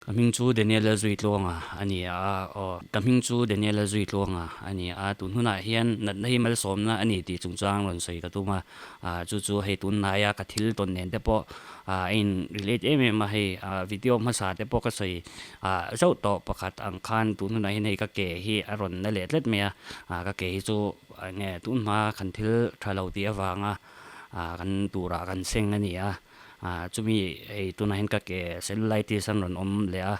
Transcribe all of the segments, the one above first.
Ka hming chu Daniel Lalzuitluanga a ni a, aw. Ka hming chu Daniel Lalzuitluanga a ni a, tun hunah hian natna hi malsawmna a ni tih chungchang rawn sawi ka tum a, chu chu hei tunhnaia ka thil tawn nen te pawh a in relate em em a, hei video hmasa te pawh ka sawi zauh tawh pakhat ang khan tun hunah hian hei ka ke hi a rawn na leh tlat mai a, ka ke hi chu enge tunhma kan thil tha lo tih avanga kan turah kan seng a ni a. Chumi hei tunah hian ka ke cellulitis an rawn awm leh a,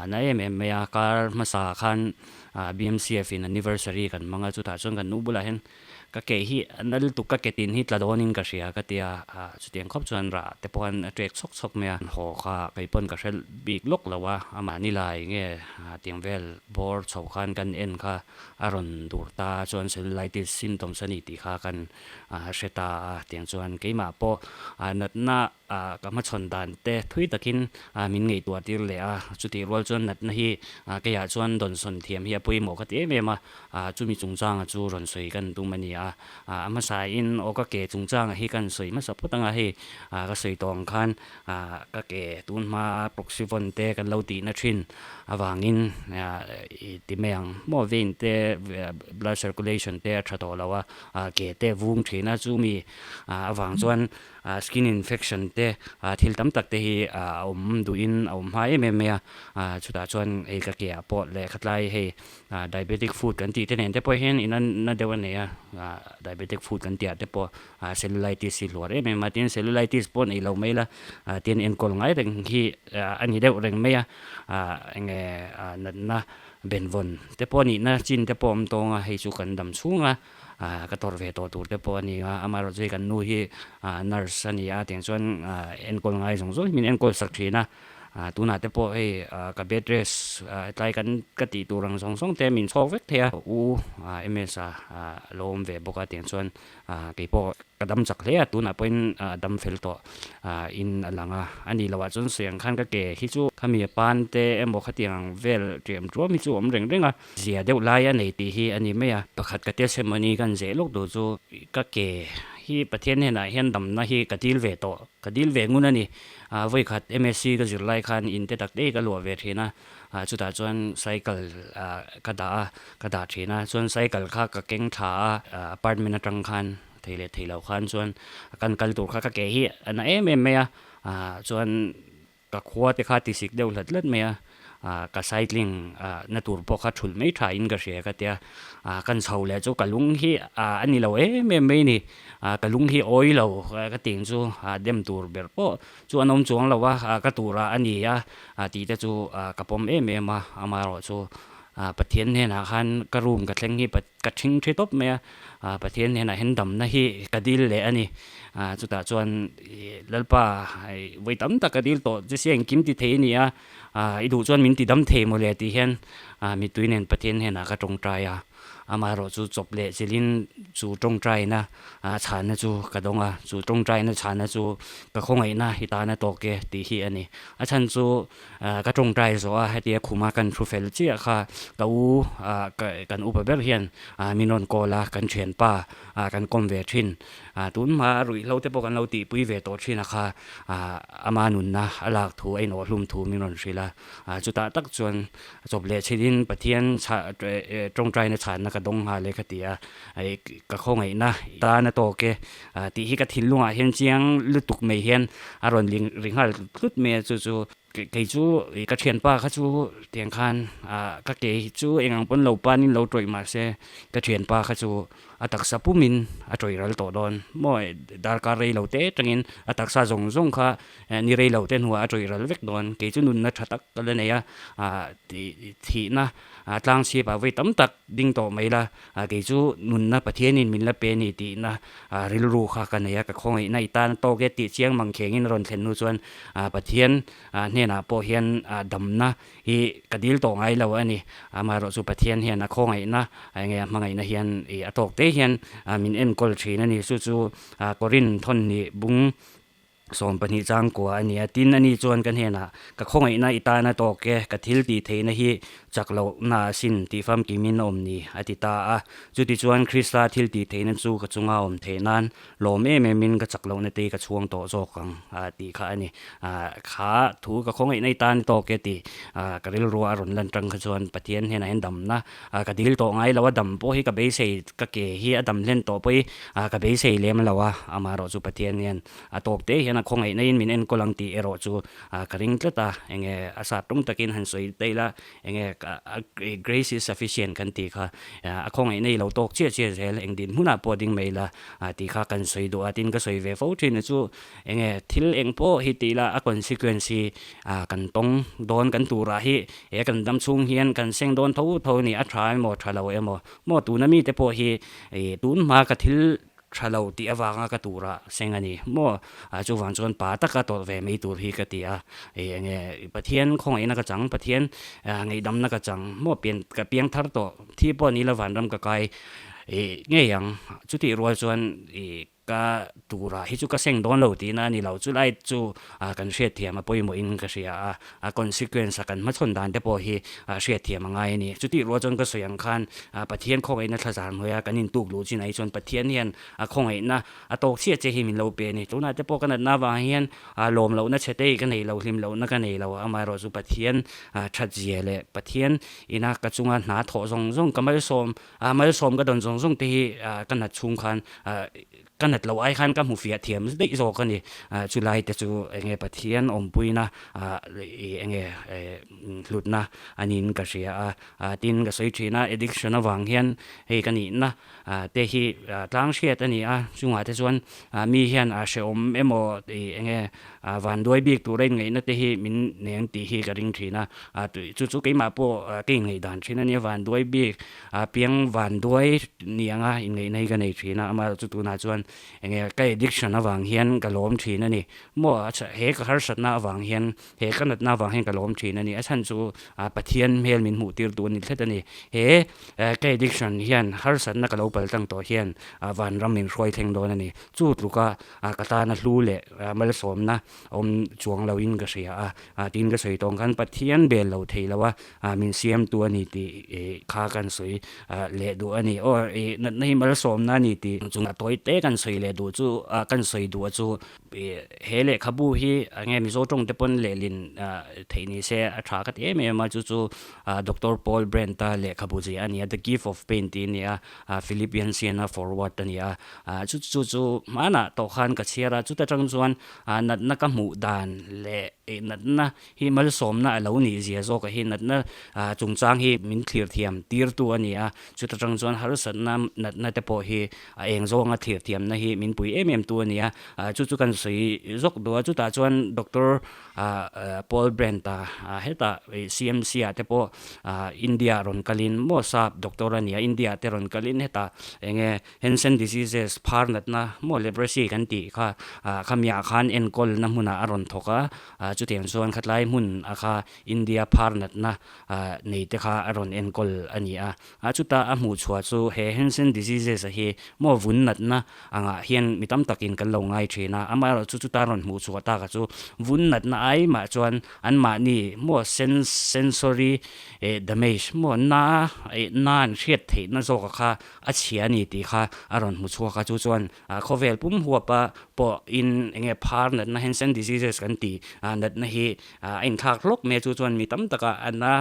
na em em mai a, kar hmasa khan BMCF in anniversary kan hmang a, chutah chuan kan nu bulah hian ka ke hi a na lutuk ka ke tin hi tla dawnin ka hria ka ti a, chutiang khawp chuan rah te pawh an ṭek chhawk chhawk mai a, haw kha kei pawn ka hre bik lawk lo a, amahni lai nge tiang vel bawr chho khan kan en kha a rawn dur ta chuan cellulitis symptoms a ni tih kha kan a hre ta a, tiang chuan keimah pawh natna ka hmachhawn dan te thui takin min ngaihtuah tir leh a, chutih rual chuan natna hi keiah chuan dawnsawn thiam hi a pawimawh ka ti em em a, chumi chungchanga chu rawn sawi kan tum a ni a, a hmasain aw ka ke chungchanga hi kan sawi hmasa phawt anga hei ka sawi tawh ang khan ka ke tun hmaa proxyvon te kan lo tihna thin avangin i ti mai ang maw vein te blood circulation te a tha tawh lo a. Ke te vung thin a, chumi avang chuan skin infection te thil tam tak te hi a awm duhin a awm hma em em mai a, chutah chuan hei ka ke ah pawh lehkha tlai hei diabetic foot kan tih te nen te pawh hian inanna deuh a nei a, diabetic foot kan tih ah te pawh cellulitis hi hluar em em a, tin cellulitis pawh nei lo mai la tin enkawl ngai reng hi a ni deuh reng mai a, enge natna Benvawn te pawh nihna chin te pawh awm tawng a, hei chu kan dam chhung a, ka tawrh ve tawh tur te pawh a ni a, amaherawhchu hei kan nu hi nurse a ni a, tiang chuan enkawl ngai zawng zawng hi min enkawl sak thin a, tunah te pawh hei ka bed rest tlai kan ka tih tur ang zawng zawng te min chhawk vek thei a, u MS a lo awm ve bawk a, tiang chuan kei pawh ka dam chak hle a, tunah pawhin dam fel tawh in a lang a, a ni loh ah chuan sawi ang khan ka ke hi chu khami a pan te emaw khatiang ang vel ṭiam ṭuam hi chu a awm reng reng a, zia deuh lai a nei tih hi a ni mai a. Pakhat ka testimony kan zeh lawk duh chu ka ke hi Pathian hnenah hian damna hi ka dil ve tawh, ka dil ve ngun a ni. Vawikhat MSc ka zir lai khan in te tak te hi ka luah ve ṭhin a, chutah chuan cycle ka dah a, ka dah ṭhin a, chuan cycle kha ka keng thla a, apartment aṭang khan thei leh thei lo khan chuan kan kal tur kha ka ke hi a na em em mai a, chuan ka khua te kha tisik deuh hlat hlat mai a, ka cycling na tur pawh kha thulh mai tha in ka hria ka tia, kan chho leh chu ka lung hi a ni lo em em mai a ni, ka lung hi awi lo ka tih chu dem tur ber pawh chu an awm chuang lo a, ka tur ah a ni a tih te chu ka pawm em em a, amaherawhchu Pathian hnenah khan ka room ka thleng hi ka thing thi tawp mai a, Pathian hnenah hian damna hi ka dil leh a ni. Chutah chuan Lalpa vawi tam tak ka dil tawh che sia engkim ti thei a ni a, i duh chuan min ti dam thei mawle tih hian mittui nen Pathian hnenah ka tawngtai a. Amaherawh chu chawp leh chilhin chu tawngtaina chhanna chu ka dawng a, chu tawngtaina chhanna chu ka khawngaihna i tan a tawk e tih hi a ni. A chhan chu Ka tawngtai zawh a, hetia khuma kan thu fel chiah kha ka u kan upa ber hian min rawn call a, kan thianpa kan kawm ve thin. Tun hma ruihhlo te pawh kan lo tihpui ve tawh thin a kha ama nunna a lak thu a inawhhlum thu min rawn hrilh a. Chutah tak chuan chawp leh chhilhin Pathian tawngtaina chhanna ka dawng nghal e ka ti a, ka khawngaihna tan a tawk e tih hi ka thinlungah hian chiang lutuk mai hian a rawn ri nghal tlut mai a, chu chu kei chu ka thianpa kha chu tiang khan ka ke hi chu eng ang pawn lo panin lo tawih mah se ka thianpa kha chu a taksa pumin a tawih ral tawh dawn maw darkar rei lo te atangin a taksa zawng zawng kha ni rei lo te hnuah a tawih ral vek dawn kei chu nunna tha tak ka la nei a thihna tlang chhip ah vawi tam tak ding tawh mai la kei chu nunna Pathianin min la pe a ni tihna rilru kha ka nei a, ka khawngaihna i tan tawk e tih chiang mang khengin a rawn thlen hnu chuan Pathian hnenah pawh hian damna hi ka dil tawh ngai lo a ni. Amaherawh chu Pathian hian a khawngaihna enge a hmangaihna hian a tawk te hian min enkawl thin a ni. Chu chu Korin thawn hnih bung. 12 chang kua a ni a, tin ani chuan ka hnenah, Ka khawngaihna i tana tawk e, ka thil tih theihna hi chak lohna asin tih famkimin a awm ni, a ti ta a. Chutichuan Krista thil tih theihna chu ka chunga awm theih nan lawm em emin ka chak lohna te ka chhuang tawh zawk ang, a tih kha a ni. Kha thu ka khawngaihna i tan tawk e tih ka rilrua a rawn lan tang kha chuan Pathian hnenah hian damna ka dil tawh ngai lo a, dam pawh hi ka beisei, ka ke hi a dam hlen tawh pawh hi ka beisei lem lo a, amaherawh chu Pathian hian A tawp te hian a khawngaihna in min enkawl ang tih erawh chu ka ring tlat a, enge a sat tum takin han sawi daih la, enge grace is sufficient kan tih kha a khawngaihna i lo tawk chiah chiah zel, eng din hmunah pawh ding mai la tih kha kan sawi duh a, tin ka sawi ve fo thin a chu enge thil eng pawh hi tih la a consequence hi kan tawng dawn kan turah hi he kan dam chhung hian kan seng dawn tho tho a ni, a tha emaw tha lo emaw maw tuna mite pawh hi tun hma ka thil Tha lo tih avanga ka turah seng a ni maw? Chuvang chuan pa taka tawrh ve mai tur hi ka ti a, enge Pathian khawngaihna ka chang, Pathian ngaihdamna ka chang maw? Pian ka piang thar tawh thi pawh ni la vanram ka kai ngei ang. Chutih rual chuan ka turah hi chu ka seng dawn lo tihna a ni lo. Chulai chu kan hriatthiam a pawimawhin ka hria a, a consequence a kan hmachhawn dan te pawh hi hriatthiam a ngai a ni. Chutih rual chuan ka sawi ang khan Pathian khawngaihna thlazar hnuaia kan intuk luh chin ai chuan Pathian hian a khawngaihna a tawk chiah che hi min lo pe a ni. Tunah te pawh ka natna avang hian lawm lohna chhe te ka nei lo, hlim lohna ka nei lo a, amaherawhchu Pathian that zia leh Pathian ina ka chunga hna thawh zawng zawng ka malsawm malsawm ka dawn zawng zawng te hi ka nat chhung khan Ka nat loh ai khan ka hmu fiah thiam daih zawk a ni. Chulai te chu enge Pathian awmpuina enge hlutna a niin ka hria a. Tin ka sawi thin a, addiction avang hian hei ka nihna te hi tlang hriat a ni a. Chungah te chuan mi hian a hrehawm emaw enge vanduai bik tura inngaihna te hi min neng tih hi ka ring thin a. Chu chu keimah pawh ka inngaihdan thin a nia, vanduai bik A piang van duai ni anga inngeihna hi ka nei thin a, amaherawh chu tunah chuan enge ka addiction avang hian ka lawm thin a ni. Maw he ka harsatna avang hian, he ka natna avang hian ka lawm thin a ni. A chhan chu Pathian hmel min hmuh tir tu a ni thlet a ni. He ka addiction hian harsatna ka lo pal tang tawh hian vanram min hruai thleng dawn a ni. Chu tluka ka tana hlu leh malsawmna awm chuang loin ka hria a, tiin ka sawi tawng khan Pathian bel lo thei lo a, min siamtu a ni tih kha kan sawi leh duh a ni. Aw i natna hi malsawmna a ni tih chungah tawi te kan sawi leh duh chu kan sawi duh a chu he lehkhabu hi enge Mizo tawng te pawn lehlin theih ni se a tha ka ti em em a, chu chu Doctor Paul Brand-a lehkhabu ziah a ni a, The Gift of Pain tih a ni a, Philippians hian a forward a ni a, chu chu chu hmanah tawh khan ka chhiar a, chuta tang chuan natna ka hmuh dan leh natna hi malsawmna a lo nih zia zawk a hi natna chungchang hi min thlir thiam tirtu a ni a, chuta tang chuan harsatna natna te pawh hi a eng zawnga thlir thiamna hi min pui em em tu a ni a, chu chu kan sawi zawk duh a, chutah chuan Doctor Paul Brand-a hetah CMC ah te pawh India rawn kalin maw sap doctor a ni a, India ah te rawn kalin hetah enge Hansen diseases phar natna maw leprosy kan tih kha khamiah khan enkawlna hmunah a rawn thawk a, chutiang chuan khatlai hmun a kha India phar natna nei te kha a rawn enkawl a ni a, chutah a hmuh chhuah chu he Hansen diseases a hi maw vun natna angah hian mi tam takin kan lo ngai thin a, amaherawhchu chu chuta rawn hmuh chhuah tak a chu vun natna ai mah chuan anmahni maw sensory damage maw na na an hriat theihna zawk a kha A chhia a ni tih kha a rawn hmu chhuak a, chu chuan khawvel pum huapa pawh in eng nge phar natna Hansen diseases kan tih natna hi a inthlak hlawk mai a, chu chuan mi tam taka a na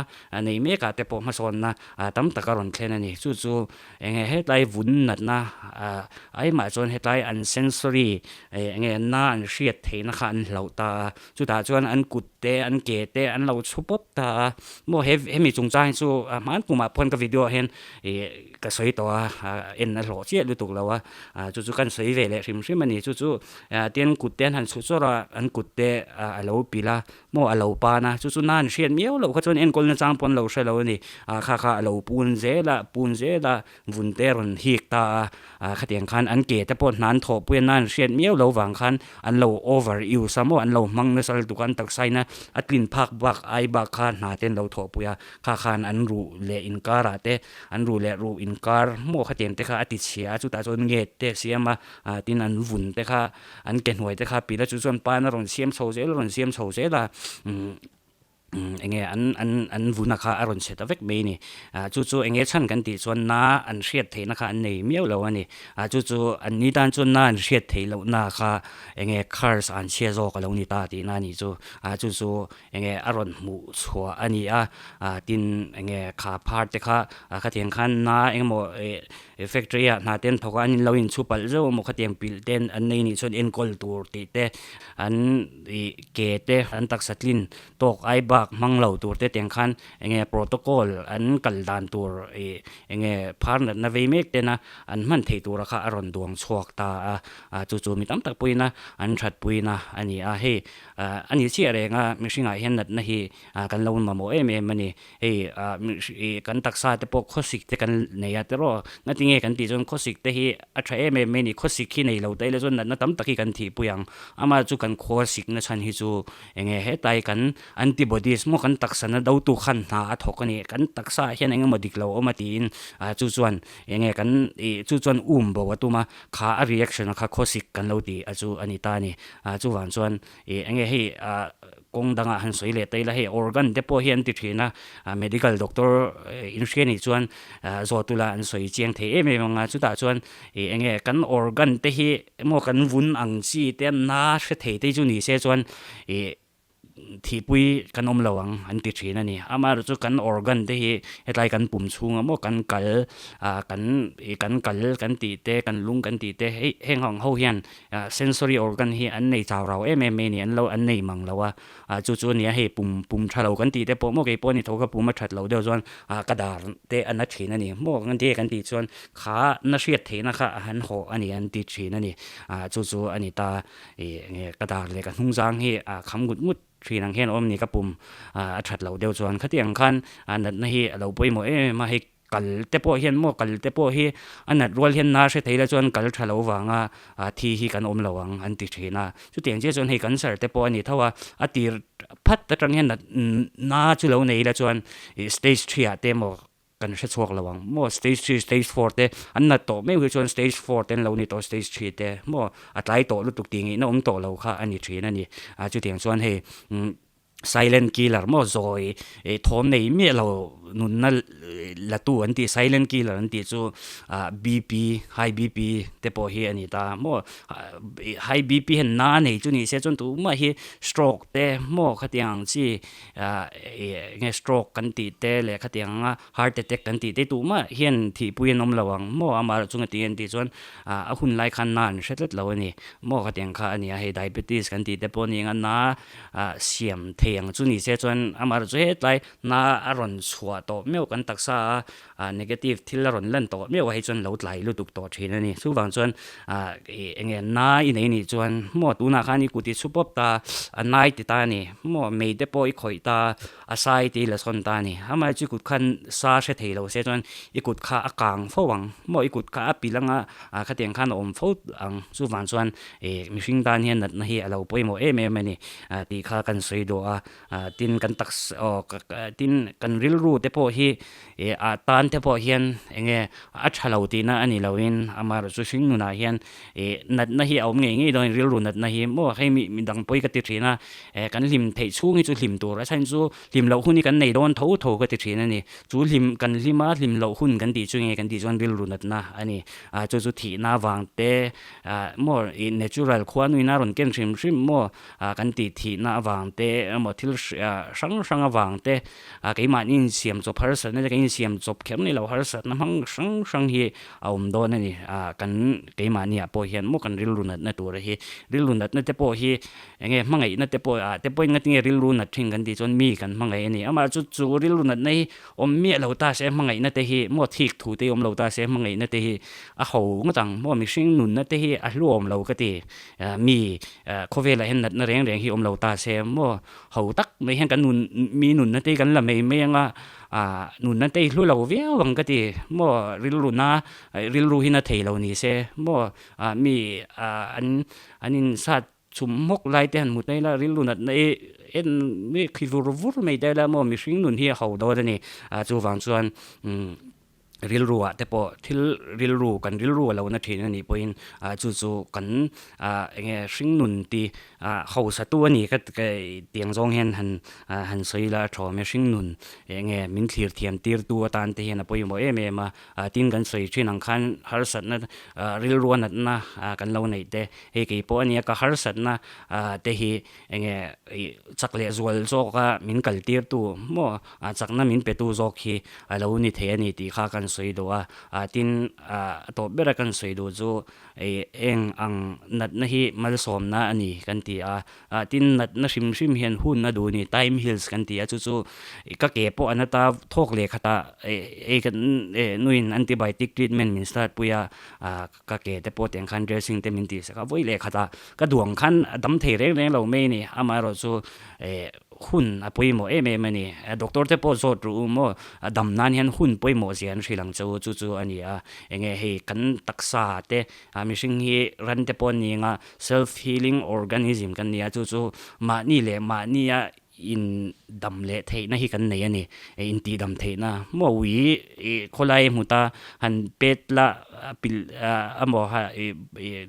nei mek ah te pawh hmasawnna tam tak a rawn thlen a ni. Chu chu eng nge hetlai vun natna aimah chuan hetlai an sensory eng nge na an hriat theihna kha an hlauh ta a, chutah chuan an kut te an ke te an lo chhu pawp ta a, maw he hemi chungchang hi chu hman kumah pawh ka video ah hian ih ka sawi tawh a, en a hlawh chiah lutuk lo a, chu chu kan sawi ve leh hrim hrim a ni, chu chu tin kut te an han chhu chawrh a, an kut te a lo pilh a, maw a lo pan a, chu chu na an hriat miau loh kha chuan enkawl nachang pawh an lo hre lo a ni. Ah kha kha a lo pun zel a, pun zel a, vun te a rawn hik ta a, ah khatiang khan an ke te pawh hna an thawhpui a, na an hriat miau loh vang khan an lo over use a maw, an lo hmang nasa lutuk a, an taksa in a a tlin phak bak ai bak kha hna te an lo thawhpui a, kha khan an ruh leh inkarah te an ruh leh ruh inkar maw khatiang te kha a ti chhia a, chutah chuan nge te a siam a, ah tin an vun te kha an ke hnuai te kha a pilh a, chu chuan pan a rawn siam chho zel a rawn siam chho zel a umm eng nge an an an vuna kha a rawn chhe ta vek mai a ni. Ah chu chu eng nge chhan kan tih chuan na an hriat theihna kha an nei miau lo a ni. Ah chu chu an ni tan chuan na an hriat theih lohna kha eng nge curse an chhia zawk a lo ni ta tihna a nih chu. Ah chu chu eng nge a rawn hmuh chhuah a ni a, ah tin eng nge kha phar te kha ah khatiang khan na eng emaw eh factory ah hna te an thawk a an in lo inchhu palh zeuh emaw khatiang pilh te an nei nih chuan enkawl tur tih te an ih ke te an taksa tlin tawk ai bak hmang lo tur te tiang khan eng nge protocol an kal dan tur ih eng nge phar natna vei mek tena an hman theih tura kha a rawn duang chhuak ta a, ah chu chu mi tam tak pawhin a an that puina a ni a hei. Ah a ni chiah reng a, mihringah hian natna hi ah kan lo mamawh em em a ni. Hei ah ih kan taksa te pawh khawsik te kan nei a tiraw, ngatinge kan tih chuan khawsik te hi a tha em em mai a ni, khawsik hi nei lo ta ila chuan natna tam tak hi kan thihpui ang. Amah chu kan khawsik na chhan hi chu eng nge hetlai kan antibodies maw kan taksa na do tu khan hna a thawk a ni, kan taksa ah hian eng emaw dik lo awm a tiin ah chu chuan eng nge kan ih chu chuan um bo a tum a, kha a reaction a kha khawsik kan lo ti a chu a ni ta a ni. Ah chuvang chuan ih enge hei ah kawng dangah han sawi leh ta ila hei organ te pawh hi an ti thin a, ah medical doctor in hria nih chuan ah zawh tula an sawi chiang thei em em ang a, chutah chuan ih enge kan organ te hi emaw kan vun ang chi te na hre thei te chu ni se chuan ih Thihpui kan awm lo ang an ti thin a ni. Amaherawhchu kan organ te hi hetlai kan pum chhunga maw kan kal ah kan ih kan kal kan tih te kan lung kan tih te hei heng ang ho hian ah sensory organ hi an nei chau rau em em mai a ni an lo an nei mang lo a ah chu chu a nia hei pum pum tha lo kan tih te pawh maw kei pawh a ni tho kha pum a that lo deuh chuan ah ka dar te a na thin a ni maw kan ti kan tih chuan kha na hriat theihna kha a han hawh a ni an ti thin a ni ah chu chu a ni ta. Ih nge ka dar leh ka hnung zang hi a kham ngut ngut thin ang hian a awm ni ka pum a that loh deuh chuan khatiang khan a natna hi a lo pawimawh em em a hei kal te pawh hian maw kal te pawh hi a nat rual hian na hre thei la chuan kal tha lo vanga thi hi kan awm lo ang an ti thin a chutiang chiah chuan hei cancer te pawh a ni tho a a tir phat atang hian nat na chu lo nei la chuan ih stage three ah te emaw Kan hre chhuak lo ang maw stage three stage four te an nat tawh meuh hi chuan stage four te an lo ni tawh stage three te maw a tlai tawh lutuk tih ngaihna awm tawh lo kha a ni thin a ni a chutiang chuan hei umm silent killer maw zawi ih thawm nei miah lo nunna la tu an tih silent killer an tih chu ah B_P high B_P te pawh hi a ni ta maw high B_P hian na nei chu ni se chuan tumah hi stroke te maw khatiang ang chi Ah ih enge stroke kan tih te leh khatiang anga heart attack kan tih te tumah hian thihpui an awm lo ang maw amah erawh chunga tih an tih chuan ah a hun lai khan na an hre tlat lo a ni maw khatiang kha a ni a hei diabetes kan tih te pawh a ni anga na ah siam thei ang chu ni se chuan amah erawh chu hetlai na a rawn chhuah tawh meuh kan taksa a ah negative thil a rawn lan tawh meuh a hei chuan lo tlai lutuk tawh thin a ni. Chuvang chuan ah ih enge na i nei nih chuan maw tunah khan i kut i chhu pawp ta a nai ti ta a ni maw mei te pawh i khawih ta a sai te i la sawn ta a ni. Amah chu i kut khan sa hre thei lo se chuan i kut kha a kang fo ang maw i kut kha a pilh anga ah khatiang khan a awm fo ang. Chuvang chuan ih mihring tan hian natna hi a lo pawimawh em em a ni ah tih kha kan sawi duh a. Ah tin kan taksa aw tin kan rilru te pawh hi ih ah tan te pawh hian eng nge a tha lo tihna a ni loin amaherawhchu hring nunah hian ih natna hi a awm ngei ngei dawn rilru natna hi maw hei mi midang pawi ka ti thin a eh kan hlim theih chhung hi chu hlim tur a chhan chu hlim loh hun hi kan nei dawn tho tho ka ti thin a ni chu hlim kan hlim a hlim loh hun kan tih chu nge kan tih chuan rilru natna a ni ah chu chu thihna vang te ah maw ih natural khuanuin a rawn ken hrim hrim maw Ah kan tih thihna avang te emaw thil hrang hrang avang te ah keimahni insiam. insiam chawp harsatna te kan insiam chawp kher ni lo harsatna hmang hrang hrang hi a awm dawn a ni. Ah kan keimahniah pawh hian maw kan rilru natna tura hi rilru natna te pawh hi eng nge hmangaihna te pawh ah te pawhin ngatinge rilru nat thin kan tih chuan mi kan hmangaih a ni. Amah chu chu rilru natna hi awm miah lo ta se hmangaihna te hi maw thik thu te hi awm lo ta se hmangaihna te hi a ho ngawt ang maw mihring nunna te hi a hluawm lo ka ti. Mi khawvelah hian natna reng reng hi awm lo ta se maw ho tak mai hian kan nun mi nunna te hi kan la mai mai anga ah nunna te hi hlu lo viau ang ka ti maw rilru na rilru hi na thei lo ni se maw ah mi ah an an insat chhum hmawk lai te han hmu ta ila rilru natna hi en mi khi vur vur mai ta ila maw mihring nun hi a ho dawn a ni ah chuvang chuan umm rilru ah te pawh thil rilru kan rilru a lo na thin a nih pawhin ah chu chu kan ah eng nge hring nun ti ah hausa tu a ni ka tiang zawng hian han ah han sawi ila a tha awm e hring nun eng nge min thlir thiam tir tu atan te hian a pawimawh em em a ah tin kan sawi thin ang khan harsatna ah rilru a natna ah kan lo neih te hei kei pawh a nia ka harsatna ah te hi eng nge ih chak leh zual zawk a min kal tir tu maw a chakna min petu zawk hi a lo ni thei a ni tih kha kan sawi duh a, ah tin ah a tawp bera kan sawi duh chu ih eng ang natna hi malsawmna a ni kan ti a, ah tin natna hrim hrim hian hun a duh a ni time heals kan ti a chu chu ka ke pawh a nata thawk leh khatah ih ei kan eh nuin antibiotic treatment min start pui a ah ka ke te pawh tiang khan dressing te min tih sak a vawi leh khatah ka duang khan a dam thei reng reng lo mai a ni amaherawhchu chu eh Hun a pawimawh em em a ni. Doctor te pawh zawt ru u maw? A dam nan hian hun pawimawh zia an hrilh ang che u, chu chu a ni a. Enge hei kan taksa te, mihring hi ran te pawh an ni anga self healing organism kan ni a, chu chu mahni leh mahnia in dam leh theihna hi kan nei a ni. Intih dam theihna maw ui khawlai hmu ta han pet la pilh amaw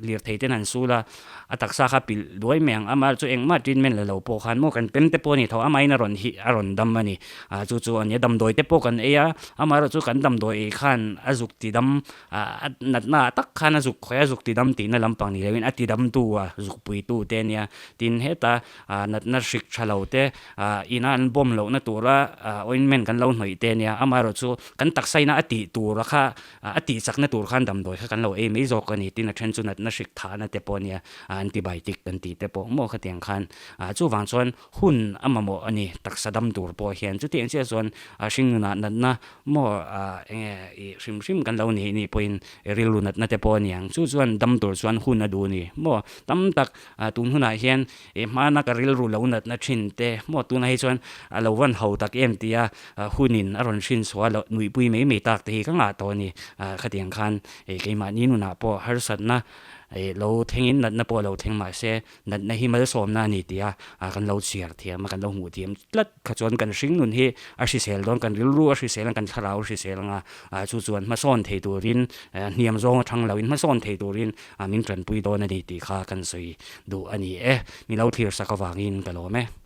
lirthei ten han sul a. A taksa kha pilh duai mai ang, amah chu engmah treatment la lo pawh khan maw kan pem te pawh a ni tho, amahin a rawn hi a rawn dam a ni, ah chu chu a nia damdawi te pawh kan ei a, amaherawh chu kan damdawi ei khan a zuk ti dam ah a natna ah tak khan a zuk khawi a zuk ti dam tihna lampang ni loin a ti dam tu a zuk pui tu te a nia, tin heta ah natna hrik tha lo te ah ina an bawm lohna tura ah ointment kan lo hnawih te a nia, amaherawh chu kan taksa ina a tih tura kha A tih chakna tur khan damdawi kha kan lo ei mai zawk a ni tin a then chu natna hrik thahna te pawh a nia, antibiotic kan tih te pawh maw khatiang khan chuvang chuan hun a mamawh a ni taksa dam tur pawh hian chutiang chiah chuan hringnunah natna maw eng nge ih hrim hrim kan lo nih nih pawhin rilru natna te pawh a ni ang chu chuan dam tur chuan hun a duh a ni maw tam tak tun hunah hian ih hmana ka rilru lo natna thin te maw tunah hi chuan a lo van ho tak em tia Hunin a rawn hrin chhuah loh nuihpui mai mai tak te hi ka ngah tawh a ni. Khatiang khan keimahni nunah pawh harsatna lo thlengin natna pawh lo thleng mah se natna hi malsawmna a ni tia kan lo chhiar thiam a, kan lo hmuh thiam tlat kha chuan kan hring nun hi a hrisel dawn, kan rilru a hrisel ang, kan thlarau a hrisel ang a, chu chuan hmasawn thei turin hniam zawng a thang loin hmasawn thei turin min tanpui dawn a ni tih kha kan sawi duh a ni e. Mi lo thlir sak avangin ka lawm e.